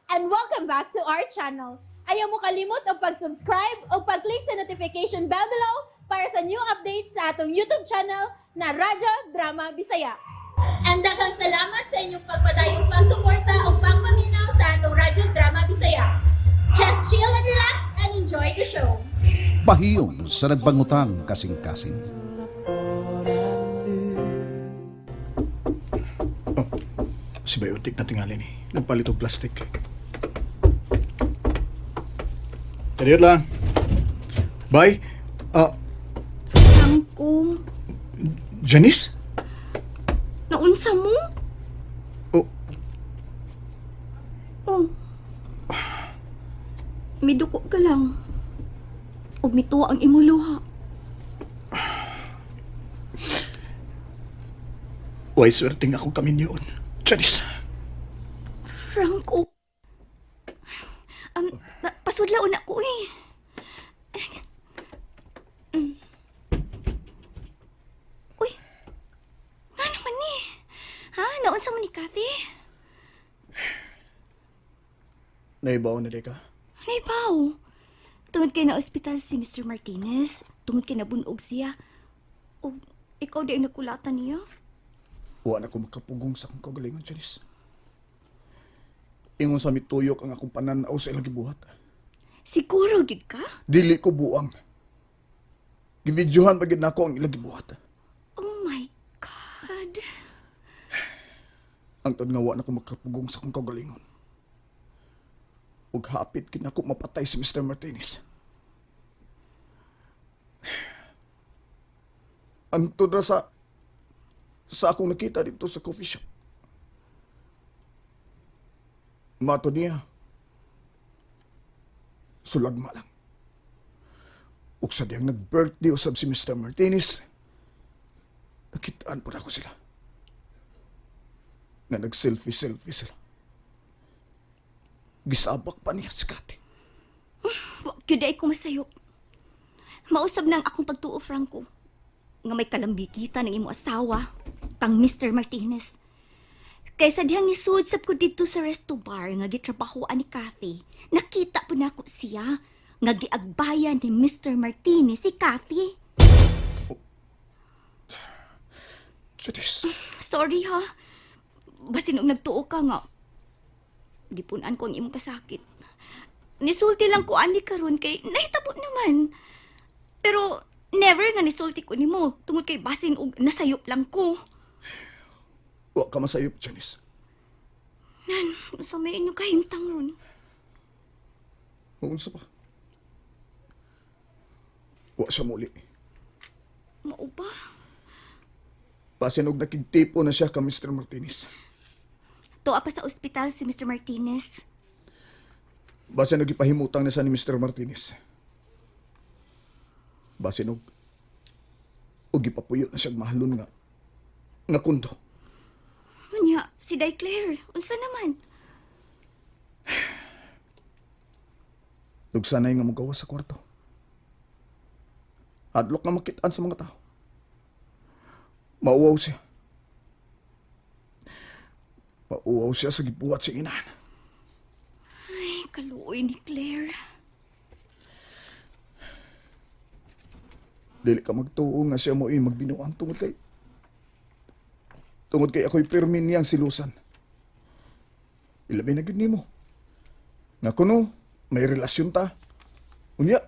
And welcome back to our channel. Ayaw mo kalimot og pag-subscribe o pag-click sa notification bell below para sa new updates sa atong YouTube channel na Radyo Drama Bisaya. And daghang salamat sa inyong pagpadayong pagsuporta o pagpaminaw sa atong Radyo Drama Bisaya. Just chill and relax and enjoy the show. Pahiyom sa nagbangutang kasing-kasing. Si Biotic na tingali ni. Nagpalit og plastic. Kadiyot lang. Bye. Ah, Franco, Janice? naunsa mo? Oh, Oh. Miduko ka lang. Ug mituwa ang imong luha. Way swerte nga akong kaminyoon. Janice. Franco. Pasudlaon ako eh. Uy. Nga naman ni? Ha? Naunsa mo ni Kathy? Naibaw na di ka. Naibaw. Tungod kay na ospital si Mr. Martinez, tungod kay nabunog siya. O ikaw di ang nakulatan niya? Wa na ko makapugong sa akong kagalingon, Janice. Ingon sa mituyok ang akong pananaw sa ilang gibuhat. Siguro gid ka? Dili ko buang. Gividyohan pa gid nako ang ilang gibuhat. Oh my God. Ang tod nga wa na ko makapugong sa akong kagalingon. Ug hapit gid nako mapatay si Mr. Martinez. Ang tod ra sa akong nakita dito sa coffee shop. Mato niya. Sulagma lang. Ug sa diyang nag-birthday usab si Mr. Martinez, nakitaan po na ako sila nga nag-selfie-selfie sila. Gisabak pa niya si Kati. Wa gyud ay ko masayop. Mausab na ang akong pagtuo, Franco. Nga may kalambikita ng imo asawa, kang Mr. Martinez. Kaysa dihang nisud sab ko didto sa resto bar nga gitrabahoan ni Kathy, nakita po nako siya nga giagbayan ni Mr. Martinez si Kathy. Janice, Sorry ha. Basin og nagtuo ka nga. Gipunan ko ang imong kasakit. Nisulti lang ko ani karon kay nahitabo naman. Pero never nga nisulti ko nimo tungod kay basin og nasayop lang ko. Wa ka masayop, Janice. Sa may inyo kahimtang ron. Unsa pa? Wa siya muli. Mao ba? Basin og nakigtipo na siya ka Mr. Martinez. Tuwa pa sa ospital si Mr. Martinez. Basin og ipahimutang na siya ni Mr. Martinez. Basin og gipapuyo na siya og mahalon nga kundo. Unya, si Day Claire, unsa naman? Lugsanay nga mogawas sa kwarto. Hadlok nga makitaan sa mga tao. Mauwaw siya. Mauwaw siya sa gibuhat sa inahan. Ay, kaluoy ni Claire. Dili ka magtuo nga siya mo magbinuang tungod kay ako'y pirmi niyang silusan. Ilabi na gyud nimo. Nga kuno, may relasyon ta. Unya,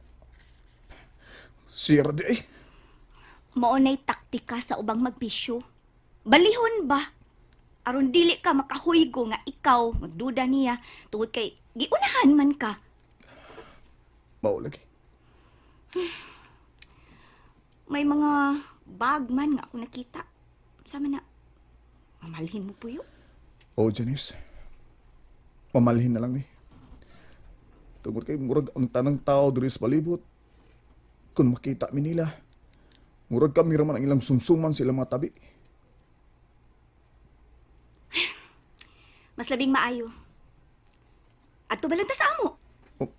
siya ra di ay. Mao nay taktika sa ubang magbisyo. Balihon ba? Aron dili ka makahuygo nga ikaw magduda niya tungod kay giunahan man ka. Mao lagi. May mga bag man nga ako nakita. Sama na, mamalhin mo puyo. Oh, Janice. Mamalhin na lang ni. Tungod kay murag ang tanang tao diri sa palibot. Kung makita mi nila, murag kami ra man ang ilang sumsuman sa ilang mga tabi. Mas labing maayo. Adto ba lang ta sa amo? Oh,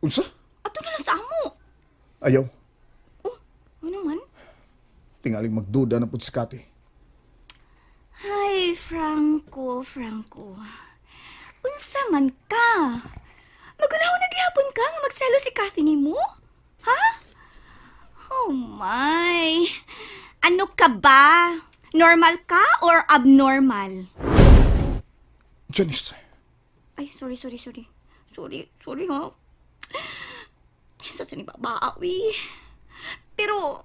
unsa? Adto na lang sa amo. Ayaw. Oh, ano man? Tingaling magduda na pud si Kati. Ay, Franco, Franco. Unsa man ka? Magunahon na gihapon ka nga magselo si Kathy nimo? Ha? Oh my. Ano ka ba? Normal ka or abnormal? Janice, Ay, sorry, sorry, sorry. Sorry, sorry ha. Sa ni babaawi. Pero,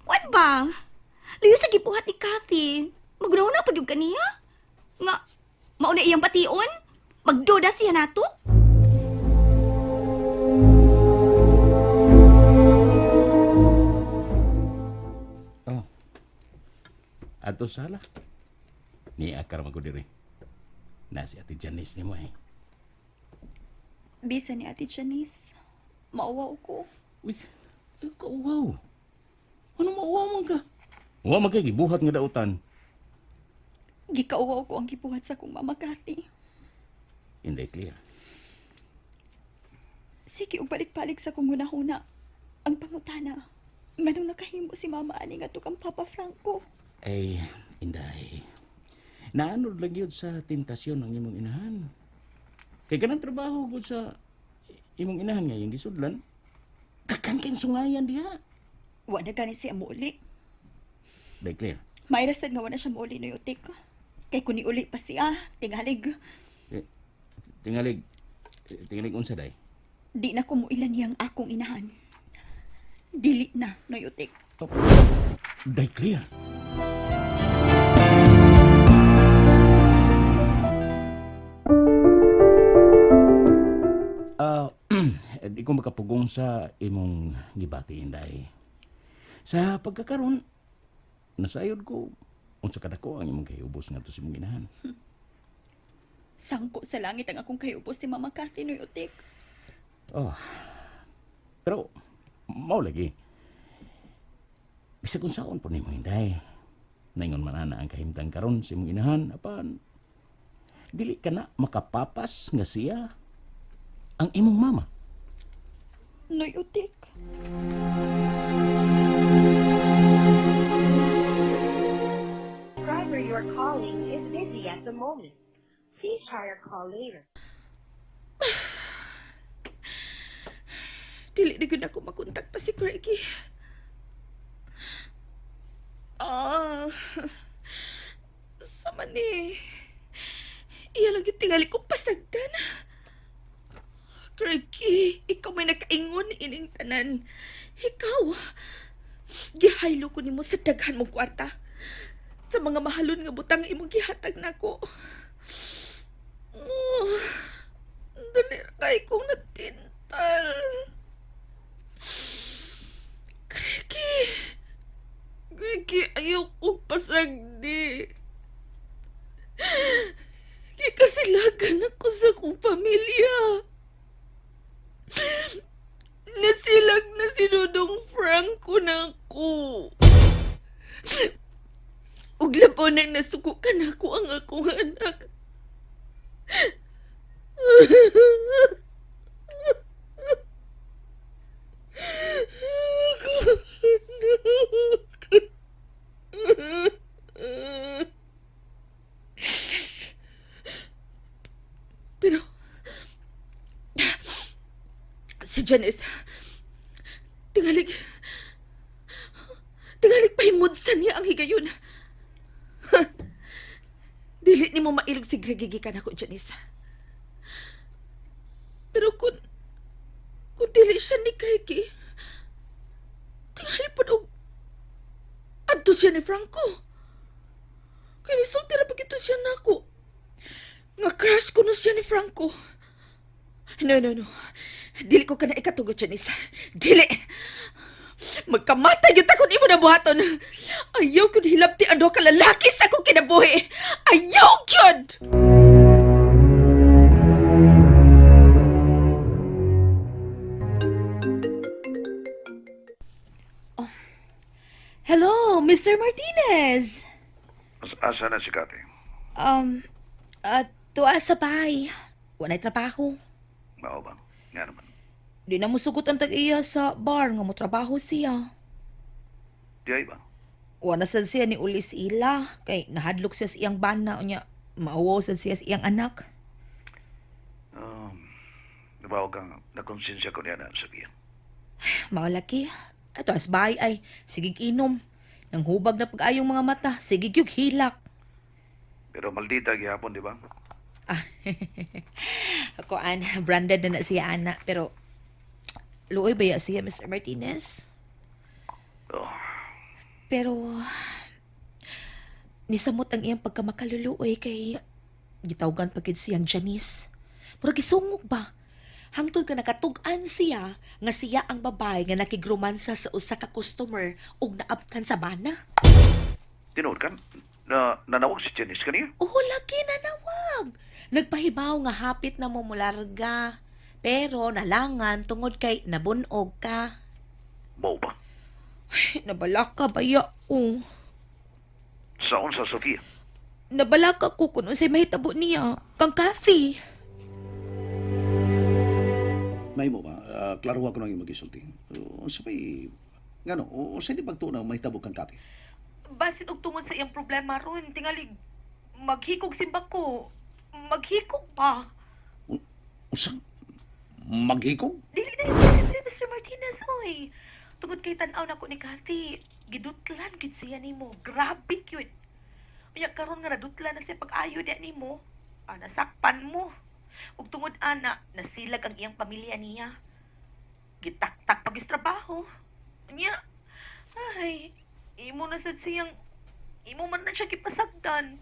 what ba? Layo sa gibuhat ni Kathy. Magnaw na pag yung kaniya. Nga, mauna iyang bation? Magduda siya nato? Oh. Ato sala. Ni akar man ko diri. Na si Ate Janice nimo eh. Bisa ni Ate Janice. Mauwaw ko. Uy, ay kauwaw. Ano mauwaw man ka? Wa man kay gibuhat nga dautan. Gikauwaw ko ang gibuhat sa akong mama Kathy. Hindi clear. Sige, og balik-balik sa akong hunahuna. Ang pangutana, manong nakahimo si mama ani nga kang Papa Franco. Ay, inday. Naanod lang yun sa tentasyon ng imong inahan. Kay kanang trabaho gud sa imong inahan nga yung gisudlan. Daghan kayong sungayan diha. Wa na gani siya muuli. Day clear. Mayra sad nga wa na siya muuli no yutik. Kay kun niuli pa siya, tingalig. Eh, tingalig, tingalig unsa day? Di na ko muilan niyang akong inahan. Dili na no yutik. Oh. Day clear. Ah, di ko makapugong sa imong gibati inday. Sa pagkakaron, nasayod ko unsa kadako ang imong kahiubos ngadto sa imong inahan. Sangko sa langit ang akong kayubos si Mama Kathy no yutik. Oh. Pero mao lagi. Bisag unsaon po nimo hinday. Naingon man ana ang kahimtang karon sa imong inahan apan dili ka na makapapas nga siya ang imong mama. No yutik. Subscriber you are calling is busy at the moment. Please try your call later. Dili na gyud ako makontak pa si Craigie. Ah, sama ni. Iya lang yung tingali ko pasagdan. Craigie, ikaw may nakaingon ining tanan. Ikaw, gihaylo ko nimo sa daghan mong kwarta. Sa mga mahalon nga butang imong gihatag nako. Oh, dali ra kay kong natintal. Craigie! Craigie, ayaw kong pasagdi. Kikasilagan ako sa kong pamilya. Nasilag na si Dudong Franco na ako. Ug labaw nang nasuko ka na ako ang akong anak. Pero, si Janice, tingalig, tingalig pahimudsan niya ang higayon. Dili ni mo mailog si Greg gikan ako, Janice. Pero kung dili siya ni Craigie, tingali po og adto siya ni Franco. Kaya nisulti ra pag ito siya nako. Nga crush ko no siya ni Franco. No, no, no. Dili ko ka na ikatugot, Janice. Dili! Magkamatay yung takon imo na buhaton. Ayaw ko hilabti ang duha ka lalaki sa akong kinabuhi. Ayaw gyud! Hello, Mr. Martinez. Asa na si Kate? Um, at tuwa sa bahay. Wala'y trabaho. Mao ba? Nga naman. Di na musugot ang tag-iya sa bar nga mo trabaho siya. Di ay ba? Wala sad siya ni Ulis ila kay nahadlok siya sa iyang bana unya mauwaw sad siya sa iyang anak. Nabaw kang nakonsensya ko niya na, Sophia. Mga laki, ato as bahay ay, sigig inom. Nang hubag na pag-ayong mga mata, sigig yung hilak. Pero maldita gihapon, di ba? Ah, ako, an, branded na na siya, ana. Pero, luoy ba ya siya, Mr. Martinez? Oh, Pero, nisamot ang iyang pagkamakaluluoy kay gitawgan pa gid siyang Janice. Murag gisungog ba? Hangtod ka nakatug-an siya nga siya ang babae nga nakigrumansa sa usa ka customer ug naabtan sa bana. Tinuod kan? Na, nanawag si Janice kaniya? Oo, lagi nanawag. Nagpahibaw nga hapit na mo mularga. Pero nalangan tungod kay nabunog ka. Mao ba? Nabalaka ka ba ya? Oh. Saon sa Sophia? Nabalaka ko kung unsay mahitabo niya. Kang Kathy. May mo ba? Ah, klaro ako nang imong gisulti. Unsa pay ngano, unsa di pagtuo na mahitabo kang Kati? Basin og tungod sa iyang problema ron, tingali maghikog simba ko. Maghikog pa. Unsa? Maghikog? Dili na imposible, Mr. Martinez, oy. Tungod kay tan-aw nako ni Kathy, gidutlan gid siya nimo. Grabe cute. Unya karon nga nadutlan na siya pag-ayo diya nimo. Ah, nasakpan mo. Ug tungod ana, nasilag ang iyang pamilya niya. Gitaktak pag trabaho. Unya, ay, imo na sad siyang imo man na siya gipasagdan.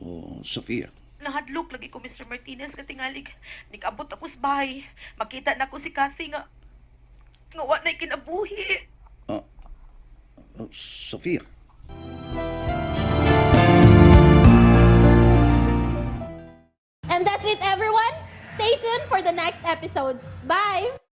Oh, Sophia. Nahadlok lagi ko Mr. Martinez nga tingali nikabot ako sa bahay. Makita na ko si Kathy nga nga wa na'y kinabuhi. Ah, oh, Sophia. And that's it, everyone. Stay tuned for the next episodes. Bye!